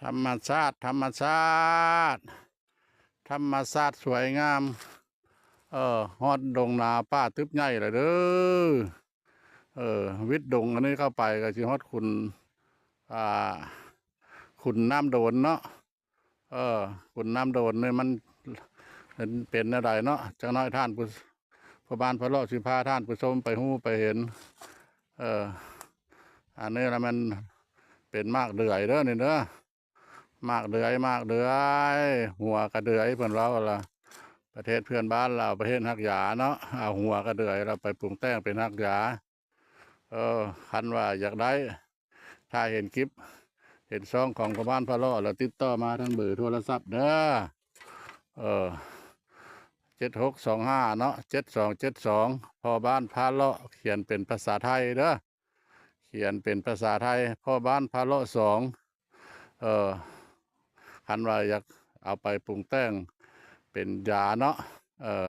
ທຳມະຊາດ ທຳມະຊາດ ທຳມະຊາດສວຍງາມ. ເອີ ຮອດດົງນາປ່າຕຶບໃຫຍ່ແລ້ວເດີ. ເອີ ວິດດົງອັນນີ້ເຂົ້າໄປກໍຊິຮອດຂຸນ ອ່າ ຂຸນນ້ຳໂດນເນາະ. ເອີ ຂຸນນ້ຳໂດນນີ້ມັນເປັນແນວໃດເນາະ, ຈັກໜ້ອຍທ່ານຜູ້ ພໍ່ບ້ານພາເລາະຊິພາທ່ານຜູ້ຊົມໄປຮູ້ໄປເຫັນ. ເອີ ອັນນີ້ລະແມ່ນເປັນໝາກເດືອຍເດີນີ້ເດີ. ໝາກເດືອຍ ໝາກເດືອຍ ຫົວກະເດືອຍ ເພິ່ນເວົ້າລະ. ປະເທດເພື່ອນບ້ານລາວ ປະເທດຮັກຢາເນາະ, ເອົາຫົວກະເດືອຍລະໄປປຸງແຕ່ງເປັນຮັກຢາ. ເອີ ຄັນວ່າຢາກໄດ້ ຖ້າເຫັນຄລິບ ເຫັນຊ່ອງຂອງພໍ່ບ້ານພາເລາະລະ ຕິດຕໍ່ມາທາງເບີໂທລະສັບເດີ. ເອີ ເຈັດຫົກສອງຫ້າເນາະ ເຈັດສອງເຈັດສອງ ພໍ່ບ້ານພາເລາະ ຂຽນເປັນພາສາໄທເດີ. ຂຽນເປັນພາສາໄທ ພໍ່ບ້ານພາເລາະສອງ. ເອີ ຄັນວ່າຢາກເອົາໄປປຸງແຕ່ງເປັນຢາເນາະ, ເອີ